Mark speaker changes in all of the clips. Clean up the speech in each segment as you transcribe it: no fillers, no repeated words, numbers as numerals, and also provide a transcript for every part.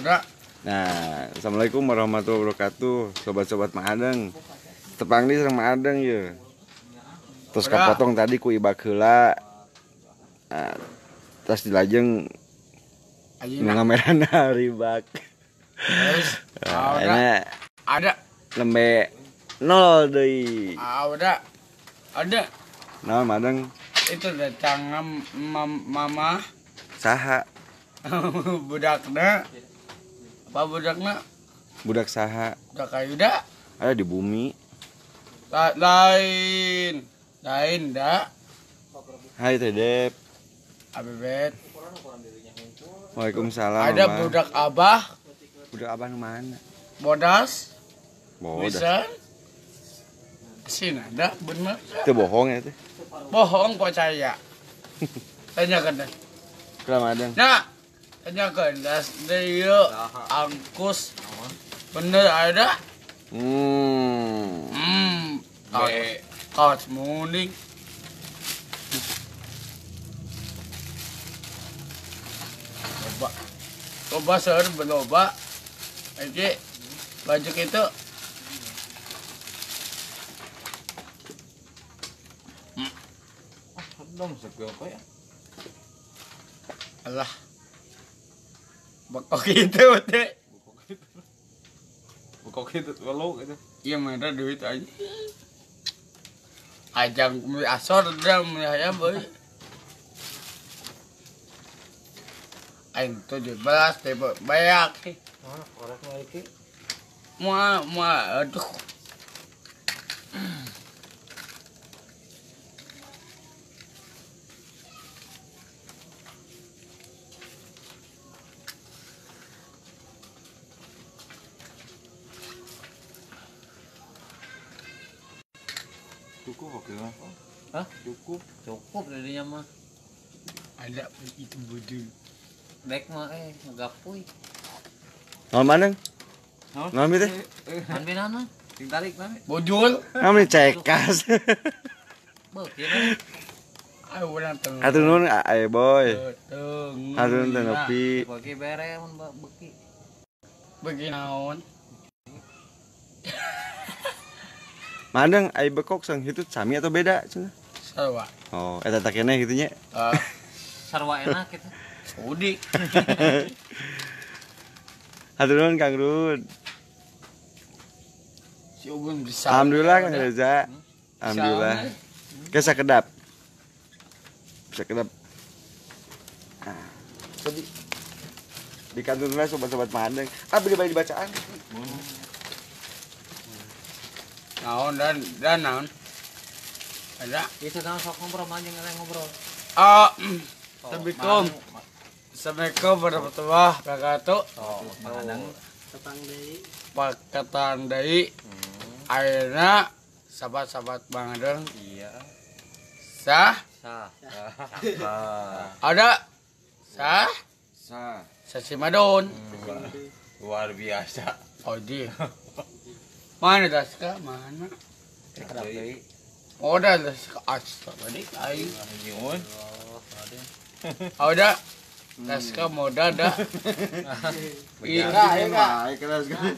Speaker 1: Udah.
Speaker 2: Nah, assalamualaikum warahmatullahi wabarakatuh, sobat-sobat Mang Adeng. Tepang di sareng Mang Adeng ye. Terus kapotong tadi ku ibak heula. Nah, terus dilajeng ngamerana ribak. Nah,
Speaker 1: ada
Speaker 2: lembe nol deui.
Speaker 1: Ah, udah. Ada.
Speaker 2: Nah, Mang Adeng.
Speaker 1: Itu datang mama.
Speaker 2: Saha?
Speaker 1: Budakna. Apa budakna?
Speaker 2: Budak saha?
Speaker 1: Budak Ayuda.
Speaker 2: Ada di bumi.
Speaker 1: Lain. Lain dah.
Speaker 2: Hai Tedep.
Speaker 1: Abebet.
Speaker 2: Waalaikumsalam.
Speaker 1: Ada
Speaker 2: mama.
Speaker 1: Budak abah.
Speaker 2: Budak abah mana?
Speaker 1: Bodas.
Speaker 2: Bodas.
Speaker 1: Bisa. Sini ada bener.
Speaker 2: Itu bohong ya itu.
Speaker 1: Bohong percaya. Tanyakan deh.
Speaker 2: Kenapa ada?
Speaker 1: Nah, tanyakan das dia angkus. Bener ada? Kaos muning. Loba. Loba seur beloba. Iki baju itu.
Speaker 3: Dong segala ya.
Speaker 1: Alah. Bekok itu teh.
Speaker 3: Bekok itu walau gitu.
Speaker 1: Iya mana duit aja. Ajang beli asor dah beli ayam boy. Aing 17 teh banyak.
Speaker 4: Mana korek mah iki?
Speaker 1: Moal moal aduh.
Speaker 3: Cukup oke lah.
Speaker 4: Hah?
Speaker 3: Cukup.
Speaker 4: Cukup jadinya mah.
Speaker 1: Ada itu bodoh.
Speaker 4: Baik mah ngegapui.
Speaker 2: Naon maneng? Naon teh?
Speaker 4: Man binana?
Speaker 3: Sing tarik mah.
Speaker 1: Bojul.
Speaker 2: Naon cekas.
Speaker 4: Beuki mah.
Speaker 1: Ayo urang teu.
Speaker 2: Atuh nuhun ayo boy. Atuh nuhun teh ngopi.
Speaker 4: Beuki bere mun beuki.
Speaker 1: Beuki naon?
Speaker 2: Madeng ai bekok sang itu sami atau beda cenah?
Speaker 1: Sarua.
Speaker 2: Oh, eta tak keneh kitu nya.
Speaker 4: Sarua enak kitu.
Speaker 1: Udi.
Speaker 2: Hatur nuhun Kang Rud.
Speaker 1: Si Ubun bisa.
Speaker 2: Alhamdulillah Kang Reza. Alhamdulillah. Ke sakedap. Sakedap. Nah, sedih. Di kantor sobat-sobat Madeng. Ah, beli baju bacaan.
Speaker 1: Naon dan naon. Ada.
Speaker 4: Itu naon sok ngobrol manjing ngobrol.
Speaker 1: Ah. Assalamualaikum. Assalamualaikum warahmatullahi wabarakatuh.
Speaker 4: Oh,
Speaker 5: tepang deui.
Speaker 1: Pakatan deui. Ayeuna sahabat-sahabat Mang Adeng.
Speaker 3: Iya.
Speaker 1: Sah?
Speaker 4: Sah.
Speaker 1: Ada? Sah?
Speaker 3: Sah.
Speaker 1: Sasimadon.
Speaker 3: Luar biasa.
Speaker 1: Oh, di. Mana daska? Mana? Oh, dah daska. Astaga, tadi aing.
Speaker 3: Nyuwun.
Speaker 1: Oh, dah. Daska moda dah.
Speaker 2: Iya, keras kan.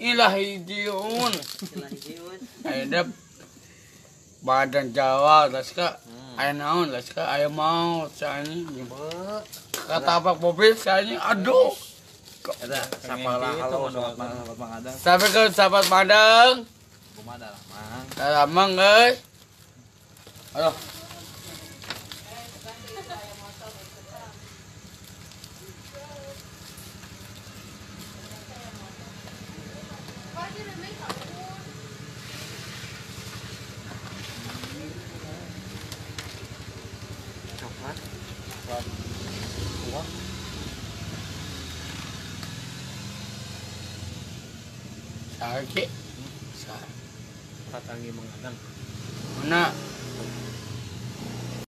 Speaker 1: Ilah hijiun. Ada badan Jawa daska. Aya naon daska? Aya mau saani. Katabak mobil saani. Aduh.
Speaker 3: Eta sapalah halo sobat Mang Adeng.
Speaker 1: Sampai ke sahabat Madeng.
Speaker 3: Kumaha dah Mang?
Speaker 1: Dalamang guys. Aduh.
Speaker 4: Coklat.
Speaker 3: Coklat.
Speaker 1: Sakit. Sah.
Speaker 4: Patangi mengadang.
Speaker 1: Mana?